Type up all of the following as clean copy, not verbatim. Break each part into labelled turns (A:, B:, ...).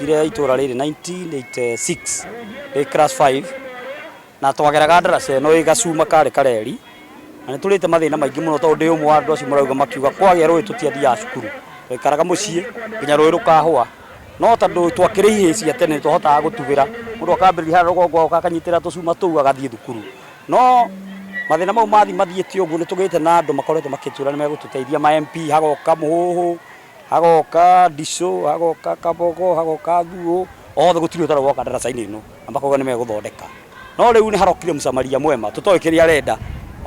A: Ndokire itũra rĩrĩ 1986 ndĩ class 5 na twageraga ndaraca ĩno ĩ gacuma karĩ kareri na nĩ tũrĩte mathĩna maingĩ mũno tondũ ndĩ ũmwe wa andũ acio marauga makiuga kwagĩa rũĩ tũtiathiaga cukuru, twaikaraga mũciĩ nginya rũĩ rũkahũa. No tondũ twakĩrĩ ihĩĩ cia tene nĩ twahotaga gũtubĩra, mũndũ akambĩrĩria harĩa rũgongo agoka akanyitĩrĩra tũcuma tũu agathiĩ thukuru. No mathĩna mau mathiĩ mathiĩte ũguo nĩ tũgĩte na andũ makoretwo makĩtwĩra nĩ megũtũteithia, ma MP, hagoka Mũhũhũ, hagoka Ndicũ, hagoka Kabogo, hagoka Thuũ, othe gũtirĩ ũtarĩ woka ndaraca-inĩ ĩno na makauga nĩ megũthondeka. No rĩu nĩ harokire mũsamaria mwema tũtoĩ kĩrĩa arenda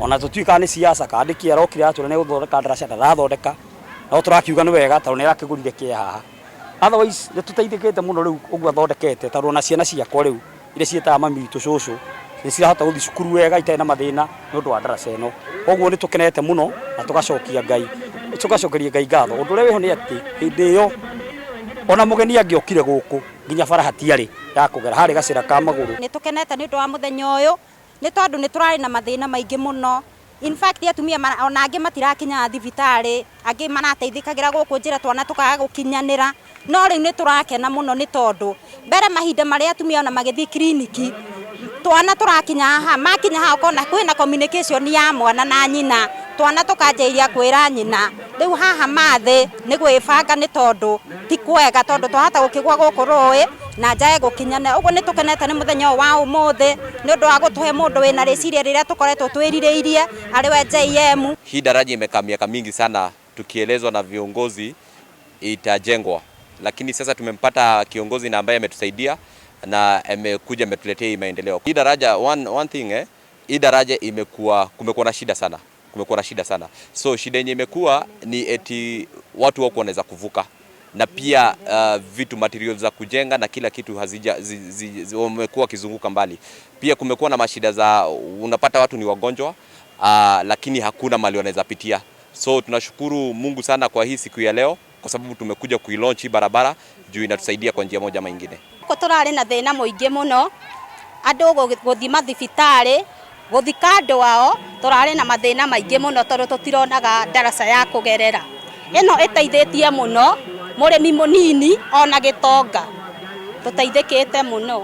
A: ona tũtiũĩ kana nĩ siasa kana nĩkĩ arokire aratwĩra nĩ egũthondeka ndaraca, ndarathondeka, no tũrakiuga nĩ wega tondũ nĩ arakĩgũrire kĩa haha. Otherwise nĩ tũteithĩkĩte mũno rĩu ũguo athondekete tondũ ona ciana ciakwa rĩu iria ciĩtaga mami witũ cũcũ nĩ cirahota gũthiĩ cukuru wega itarĩ na mathĩna nĩ ũndũ wa ndaraca ĩno. Koguo nĩ tũkenete mũno na tũgacokia Ngai, tũgacokeria Ngai ngatho. Ũndũ ũrĩa wĩho nĩ atĩ hĩndĩ ĩyo ona mũgeni angĩokire gũkũ nginya bara hatiarĩ ya kũgera, harĩ gacĩra ka magũrũ.
B: Nĩ tũkenete nĩ ũndũ wa mũthenya ũyũ nĩ tondũ nĩ tũrarĩ na mathĩna maingĩ mũno. In fact atumia ona angĩ matirakinyaga thibitarĩ, angĩ marateithĩkagĩra gũkũ njĩra twana tũkaga gũkinyanĩra. No rĩu nĩ tũrakena mũno nĩ tondũ mbere mahinda marĩa atumia ona magĩthiĩ kiriniki twana tũrakinya haha, makinya haha ũkona kwĩna communication ya mwana na nyina, twana tũkanjĩrĩria kwĩra nyina. Rĩu haha mathĩ nĩ gwĩbanga nĩ tondũ ti kwega tondũ twahota gũkĩgwa gũkũ rũĩ na njage gũkinyanĩra. Ũguo nĩ tũkenete nĩ mũthenya ũyũ wa ũmũthĩ nĩ ũndũ wa gũtũhe mũndũ wĩna rĩciria rĩrĩa tũkoretwo twĩrirĩirie arĩ we JM.
C: Hii daraja imekaa miaka mingi sana tukielezwa na viongozi itajengwa, lakini sasa tumempata kiongozi na ambaye ametusaidia na amekuja ametuletea hii maendeleo. Hii daraja one thing, hii daraja imekuwa, kumekuwa na shida sana, kumekuwa na shida sana. So shida yenye imekuwa ni eti watu wako wanaweza kuvuka na pia vitu, materials za kujenga na kila kitu hazija wamekuwa wakizunguka mbali. Pia kumekuwa na mashida za unapata watu ni wagonjwa, lakini hakuna mali wanaweza pitia. So tunashukuru Mungu sana kwa hii siku ya leo kwa sababu tumekuja kuilaunch hii barabara juu inatusaidia kwa njia moja ama ingine.
B: Gũkũ tũrarĩ na thĩna mũingĩ mũno, andũ gũthiĩ mathibitarĩ, gũthika andũ ao, tũrarĩ na mathĩna maingĩ mũno tondũ tũtironaga ndaraca ya kũgerera. Ĩno ĩteithĩtie mũno mũrĩmi mũnini ona gĩtonga, tũteithĩkĩte mũno.